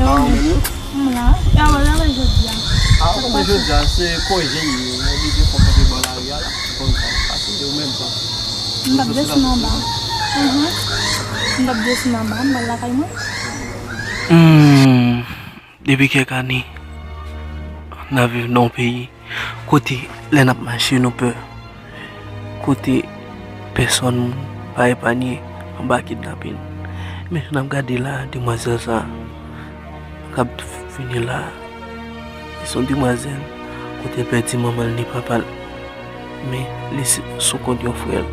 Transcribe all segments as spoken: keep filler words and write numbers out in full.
Ou menm? M la. E a wè la jodi a. A, ou konn jodi a, se konje m ye. Mwen oblije fè kanpe bò lari a la. Konn sa, sa se ou menm sa. M t ap desann anba. Mhm. M t ap desann anba, m pral lakay mwen. Hmm, depi kèk ane, n ap viv nan yon peyi kote lè n ap mache nou pè, kote pèsòn moun pa epanye anba kidnapin. Men jan n ap gade la, demwazèl sa k ap vini la, li se yon demwazèl kote l pèdi manman l ni papa l, men li se- sou kont yon frè l.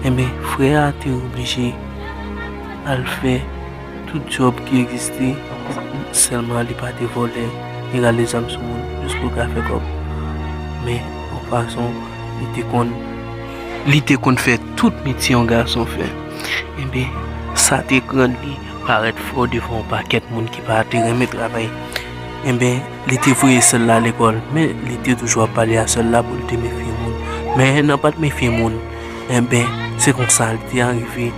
Enben, frè a te oblije al fè tout djòb ki egziste, sèlman li pa te vòlè ni rale zam sou moun jis pou l ka fè kòb. Men yon fason, li te konn li te konn fè tout metye yon gason fè. Enben, sa te rann li parèt fò devan yon pakèt moun ki pa te renmen travay. Enben, li te voye sè l la lekòl, men li te toujou ap pale a sè l la pou l te mefye moun. Men nan pa t mefye moun, enben, se konsa li te arive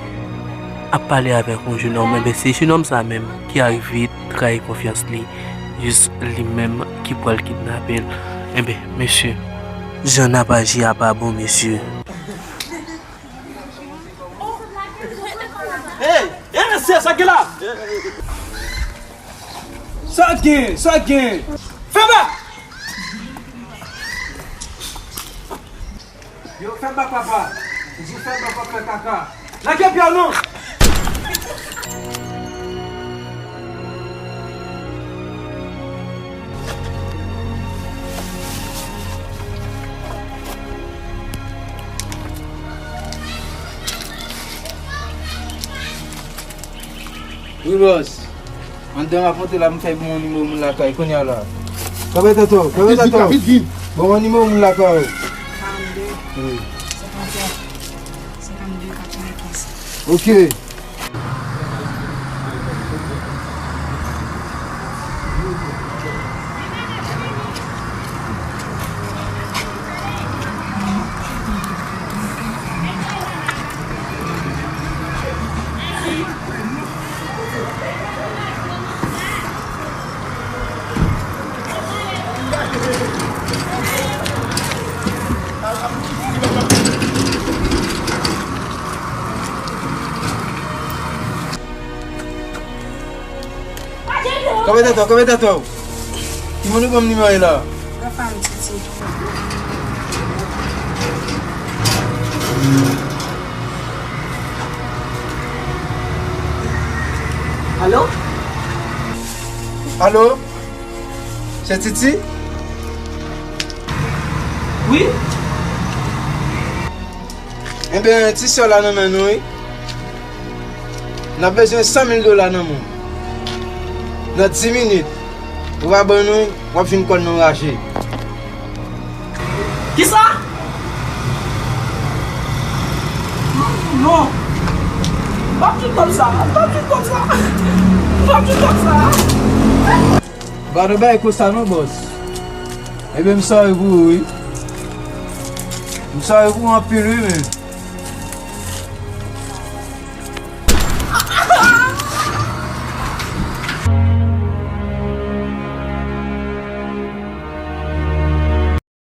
ap pale avèk yon jenòm. Enben, se jenòm sa menm ki arive trayi konfyans li, jis li menm ki pral kidnape l. Enben, mesye, jan n ap aji a pa bon, mesye. Hey, hey, mesye, sa ki la? Sa gen, sa gen? Fè ba! Yo, fè ba papa. Di fè ba papa kaka. Lage pye w non. Wi, bòs. Anndan m ap monte la, m fè bon nimewo moun lakay kounye a la. Kanpe tèt ou, kanpe tèt ou. Bon, bon nimewo moun lakay ou. Karannde. Wi. Senkanntwa. Senkanndde, katrevenkenz. Ok. Kanpe tèt ou, kanpe tèt ou. Ki moun ou ban m nimewo la? Papa m, Titi. Alo? Alo? Se Titi? Wi? Enben, ti sè w la nan men nou, wi. N ap bezwen san mil dola nan men w. Nan dis minit, ou pa ban nou, w ap jwenn kò n nan raje. Kisa? Non. M p ap jwenn kòb sa. M p ap jwenn kòb sa. M p ap jwenn kòb sa. Pa nan bagay konsa non, bòs. Ebyen, m sòri pou ou, wi. M sòri pou ou anpil, wi, men.